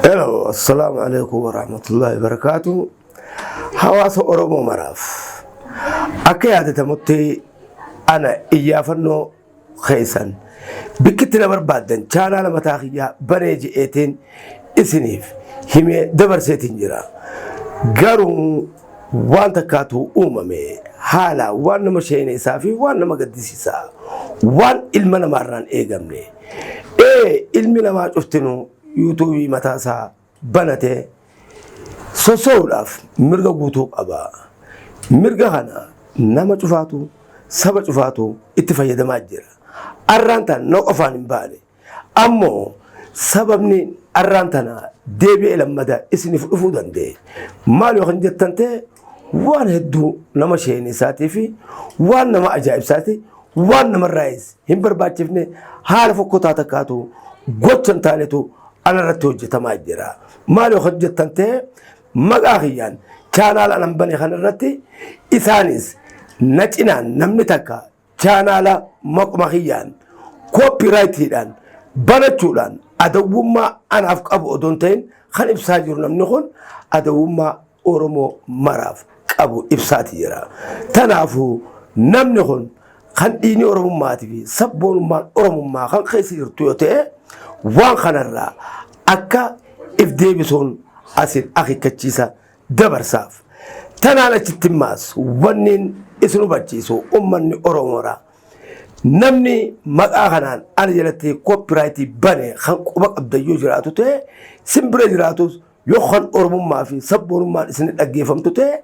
Hello, assalamu alaikum warahmatullahi wabarakatuh. Hawaasa Oromoo maraaf akka yaadatamutti ana iyyaafannoo keessan bikkitti na barbaaddan chaanaala mataa kiyyaa banee je'eetiin isiniif himee dabarseetiin jira. Garuu waan takkaatu uumame, haala waan nama sheeneessaa fi waan nama gaddisiisaa, waan ilma namaarraan eegamne. Ee, ilmi namaa cuftinuu yuutuubii mataa isaa banatee soso'uudhaaf mirga guutuu qaba. Mirga kana nama cufaatu, saba cufaatu itti fayyadamaa jira. Arraan tana na qofaan hin baane. Ammoo sababni arraan tana deebi'ee lammada isiniif dhufuu danda'e maal yoo kan jettan ta'e, waan hedduu nama sheenisaatii fi waan nama ajaa'ibsaati, waan namarraayis hin barbaachifne, haala fokkotaa takkaatu, gocha hin taanetu anarratti hojjetamaa jira. Maal yoo kan jettan ta'e, maqaa kiyyaan chaanaala anan bane kanarratti isaanis na cinaan namni takka chaanaala maquma kiyyaan kooppiiraayitiidhaan banachuudhaan adawwummaa anaaf qabu odoo hin ta'in, kan ibsaa jiru namni kun adawwummaa Oromoo maraaf qabu ibsaati jira. Tanaafuu namni kun kan dhiigni Oromummaatii fi sabboonummaan Oromummaa kan keessa jirtu yoo ta'e, waan kanarraa akka if deebisuun asin akeekkachiisa dabarsaaf. Tanaan achitti immaas wanniin isin hubachiisu, uummanni Oromoodha. Namni maqaa kanaan ana jalatti koopiraayitii bane kan quba qabdan yoo jiraatu ta'e, simbira jiraatus yoo kan Oromummaa fi sabboonummaan isin dhaggeeffamtu ta'e,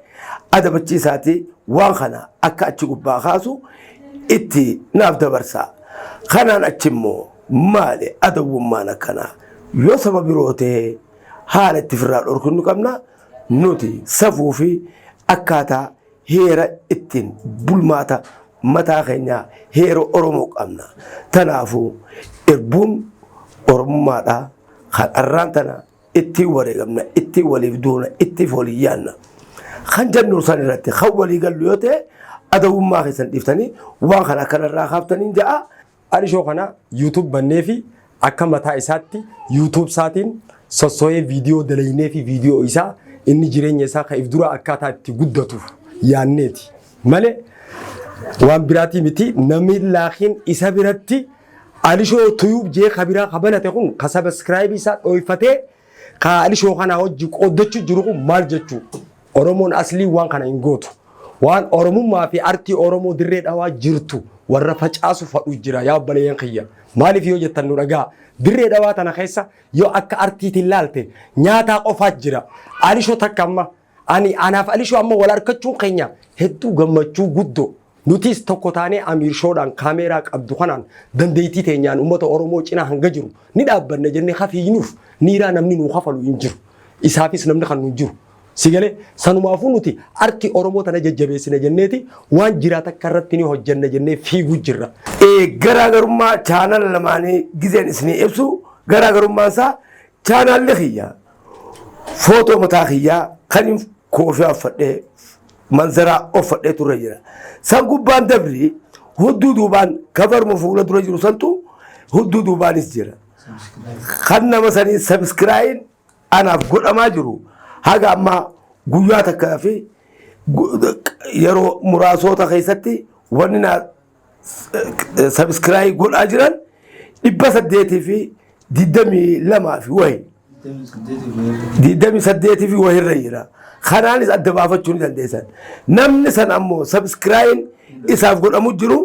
adabachiisaati waan kana akka achi gubbaa kaasu itti naaf dabarsa. Kanaan achi immoo maali adawwummaan akkanaa? Yoo saba biroo ta'e haala itti firraa dhorkinu qabna. Nuti safuu fi akkaataa heera ittiin bulmaata mataa keenyaa, heera Oromoo qabna. Tanaafuu irbuun Oromummaadhaa kan arraan tana ittiin wareegamna, ittiin waliif duuna, ittiin walii yaanna. Kan jennu san irratti kan walii gallu yoo ta'e, adawwummaa keessan dhiiftanii waan kana akkanarraa kaaftanii ja'a. Alishoo kana YouTube bannee fi akka mataa isaatti YouTube isaatiin sosso'ee viidiyoo dalaynee fi viidiyoo isaa inni jireenya isaa kan if dura akkaataa itti guddatuuf yaanneeti malee waan biraatii miti. Namni laakiin isa biratti Alishoo Tube jee ka biraa ka banate kun, ka subscribe isaa dhooyfatee ka Alishoo kana hojii qooddachuu jiru kun maal jechuu? Oromoon aslii waan kana hin gootu. Waan Oromummaa fi artii Oromoo Dirree Dhawaa jirtu warra facaasu fadhu jira, yaa obboleeyyan kiyya. Maaliif yoo jettan, nu dhagaa. Dirree Dhawaa tana keessa yoo akka artiitiin laalte nyaataa qofaat jira. Alishoo takka amma ani anaaf Alishoo amma wal argachuun keenya hedduu gammachuu guddoo. Nutis tokko taanee Amiir Shoodhaan kaameeraa qabdu kanaan dandeettii teenyaan uummata Oromoo cinaa hanga jiru ni dhaabbanna jennee hafiinuuf niiraa namni nuu kafalu hin jiru. Isaafis namni kan nu hin jiru. Si galee? Sanumaafuu nuti arti Oromoo tana jajjabeessina jenneeti waan jiraa takka irratti ni hojjenna jennee fiiguu jirra. Garaagarummaa chaanala lamaanii gizeen isinii ibsu, garaagarummaan isaa chaanaalli kiyya footoo mataa kiyyaa kan koofiyaa uffadhee manzaraa uffadhee turre jira. San gubbaan dabri hudduu duubaan kafaruma fuula dura jiru santu hudduu duubaanis jira. Kan nama sanii subscribe anaaf godhamaa jiru haga ammaa guyyaa takkaa fi yeroo muraasoota keessatti wanni naa subscribe godhaa jiran 822 fi wayi, 28 fi wayirra jira. Kanaanis adda baafachuu ni dandeessan. Namni san ammoo subscribe isaaf godhamu jiru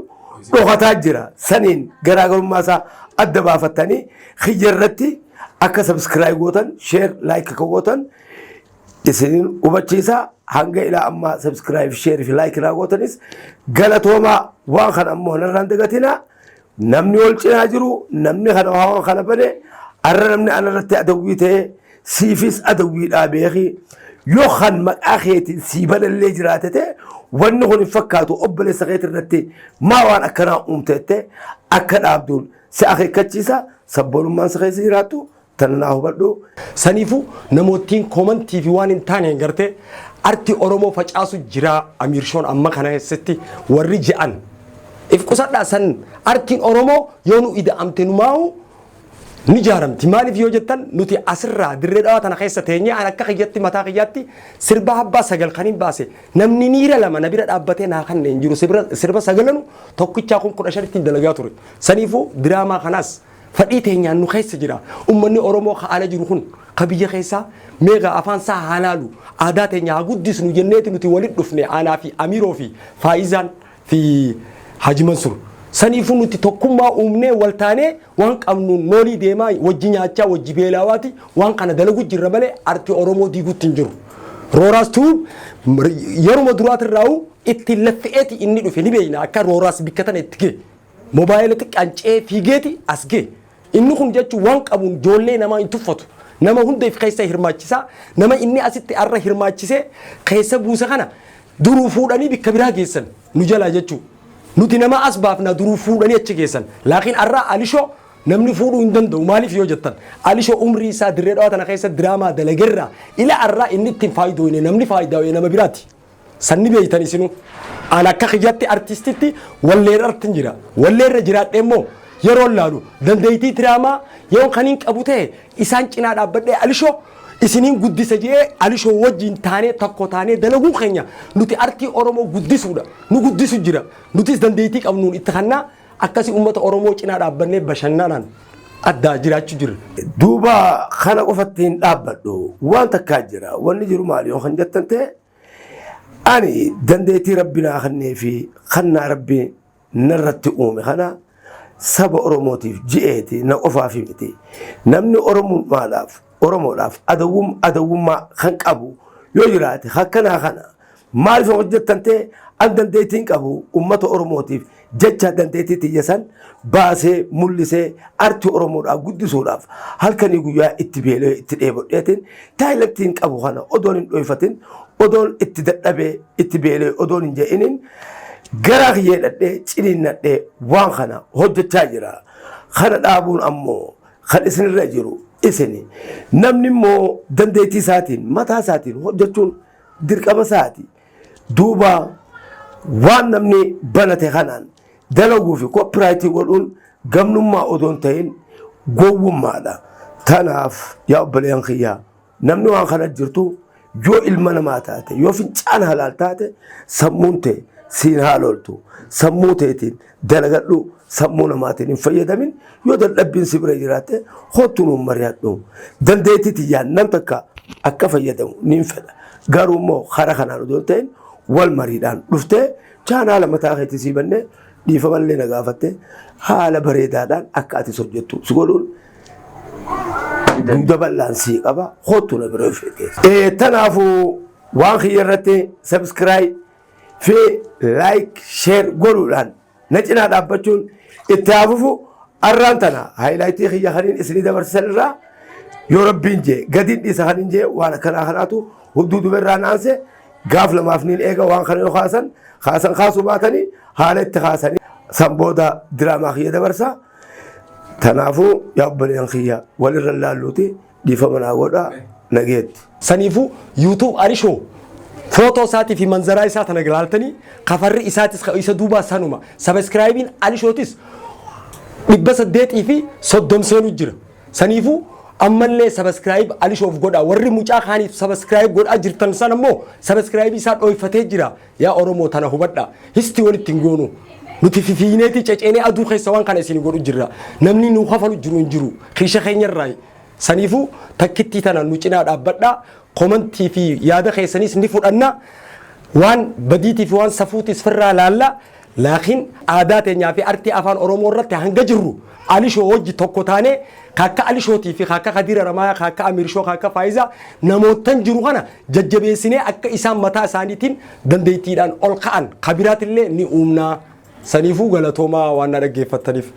dhokataa jira. Saniin garaagarummaa isaa adda baafattanii kiyya irratti akka subscribe gootan, share, like akka gootan isinin hubachiisa. Hanga ilaa ammaa subscribe, share fi like naa gootanis galatoomaa. Waan kana ammoo narraan dagatinaa. Namni wal cinaa jiru, namni kana waan kana bane, arra namni anarratti adawwii ta'e siifis adawwiidhaa beeki. Yoo kan maqaa keetiin sii banallee jiraate ta'e, wanni kun hin fakkaatu, obboleessa keetii irratti maa waan akkanaa uumteette akka dhaabduun si akeekkachiisa. Sabboonummaan si keessa jiraattu tana naa hubadhu. Saniifuu namoottiin koomantii fi waan hin taaneen gartee arti Oromoo facaasu jira Amiir Shoon amma kana keessatti warri je'an. If qusadhaa. San artiin Oromoo yoo nu ida'amte numaa'u Ni jaaramti. Maaliif yoo jettan, nuti asirraa Dirree Dhawaa tana keessa teenyee, an akka kiyyatti, mataa kiyyaatti sirba abbaa sagal kan hin baase, namni niira lama na bira dhaabbatee naa kan hin jiru. Sirba sagalanu tokkichaa kun 15tti dalagaa ture. Saniifuu diraamaa kanaas fadhii teenyaan nu keessa jira. Uummanni Oromoo ka ala jiru kun, ka biyya keessaa meeqa afaan isaa haa laalu, aadaa teenya haa guddisnu jenneeti nuti walitti dhufne, aanaa fi Amiroo fi Faayizaan fi Haji Mansur. Saniifuu nuti tokkummaa uumnee, wal taanee, waan qabnu noolii deemaa, wajji nyaachaa, wajji beelaawaati waan kana dalagu jirra malee artii Oromoo diiguutti hin jiru. Rooraas Tube yeruma duraatirraa'u itti laffe'eeti inni dhufe ni beekna, akka Rooraas bikka tana itti ga'e. Moobaayila xiqqaan ce'ee fiigeeti as ga'e. Inni kun jechuun waan qabuun ijoollee namaa hin tuffatu. Nama hunda if keessa hirmaachisaa. Nama inni asitti arra hirmaachisee keessa buuse kana duruu fuudhanii bikka biraa geessan nu jalaa jechuudha. Nuti nama as baafna, duruu fuudhanii achi geessan. Laakiin arra Alishoo namni fuudhuu hin danda'u. Maaliif yoo jettan, Alishoo umrii isaa Dirree Dhawaa tana keessa diraamaa dalagerraa ila arraa inni ittiin faayidoone, namni faayidaa nama biraati. Sanni beeytan isinuu. An akka kiyyatti artistitti walleerratti hin jira. Walleerra jiraadhee immoo yeroo laalu dandeettii diraamaa yoo kan hin qabu ta'e, isaan cinaa dhaabbadhee Alishoo isiniin guddisa jedhee, Alishoo wajjin taanee, tokko taanee dalaguu keenya nuti artii Oromoo guddisuudha. Nu guddisu jira. Nutis dandeettii qabnuun itti kannaa akkasii uummata Oromoo cinaa dhaabbannee bashannanaan addaa jiraachuu jirra. Duuba kana qofatti hin dhaabbadhu. Waan takkaa jira. Wanni jiru maali yoo kan jettan ta'e, ani dandeettii Rabbi naa kennee fi kannaa Rabbi narratti uume kana saba Oromootiif ji'eeti, na qofaaf miti. Namni Oromummaadhaaf, Oromoodhaaf adawwummaa kan qabu yoo jiraate, akkanaa kana maaliif hojjettan ta'e, an dandeettiin qabu uummata Oromootiif jecha dandeettii tiyya san baasee mul'isee artii Oromoodhaaf guddisuudhaaf halkanii guyyaa itti beelee itti dheebodheetiin taayilattiin qabu kana odoon hin dhoyfatin, odoon itti dadhabee itti beelee odoon hin je'iniin, garaa kiyyee dhadhee ciniinnadhee waan kana hojjechaa jira. Kana dhaabuun ammoo kan isinirra jiru isini. Namni immoo dandeettii isaatiin, mataa isaatiin hojjechuun dirqama isaati. Duuba waan namni banate kanaan dalaguu fi copyright godhuun gamnummaa odoon ta'in gowwummaadha. Tanaaf yaa obboleeyyan kiyyaa, namni waan kana jirtu yoo ilma namaa taate, yoo fincaan halaal taate, sammuun ta'e siin haaloltu, sammuu teetiin dalagadhu, sammuu namaatiin hin fayyadamin. Yoo dadhabbiin si bira jiraatte, kottu nuun mari'adhu. Dandeettii tiyyaan nam takka akka fayyadamu niin fedha. Garuu immoo karaa kanaan odoo hin ta'in, wal mariidhaan dhuftee chaanaala mataa keetii sii bannee, dhiifamallee na gaafatte, haala bareedaadhaan akka atis hojjettu si godhuun dugda bal'aan sii qaba, kottu na bira feete. Tanaafuu waan kiyya irratti subscribe fi like, share godhuudhaan na cinaa dhaabbachuun itti hafufu. Arraan tana highlight kiyya kaniin isinii dabarsan irraa yoo Rabbiin jee gadiin dhiisa. Kaniin jee waan akkanaa kanaatu hudduu dubarraa naanse gaaf lamaaf niin eega. Waan kana yoo kaasan kaasan, kaasuu baatanii haala itti kaasanii san booda diraamaa kiyya dabarsa. Tanaafuu yaa obboleeyyan kiyya, walirra laalluuti dhiifama naa godha, nageetti. Saniifuu YouTube Alishoo footoo isaatii fi manzaraa isaa tana ilaaltanii, kafarri isaatis isa duubaa sanuma, subscribeiin Alishootis 830 seenuu jira. Saniifuu ammallee subscribe Alishoof godha. Warri mucaa kaaniif subscribe godhaa jirtan san ammoo subscribe isaa dhoyfatee jira. Yaa Oromoo, tana hubadha. Histi walitti hin goonu. Nuti fifiineeti ceceenee aduu keessa waan kana isin godhu jirra. Namni nu kafalu jiru hin jiru. Kiisha keenyarraa. Saniifuu takkittii tana nu cinaa dhaabbadhaa. Comment fi yaada keessanis ni fudhanna. Waan badiitii fi waan safuutis firraa laalla. Laakiin aadaa teenyaa fi artii afaan Oromoo irratti hanga jirru Alishoo wajji tokko taanee, kakka Alishootii fi kakka Kadira Ramaayaa, kakka Amirshoo, kakka Faayizaa, namootan jiru kana jajjabeessinee akka isaan mataa isaaniitiin dandeettiidhaan ol ka'an kabiraatillee ni uumnaa. Saniifuu galatoomaa waan na dhaggeeffattaniif.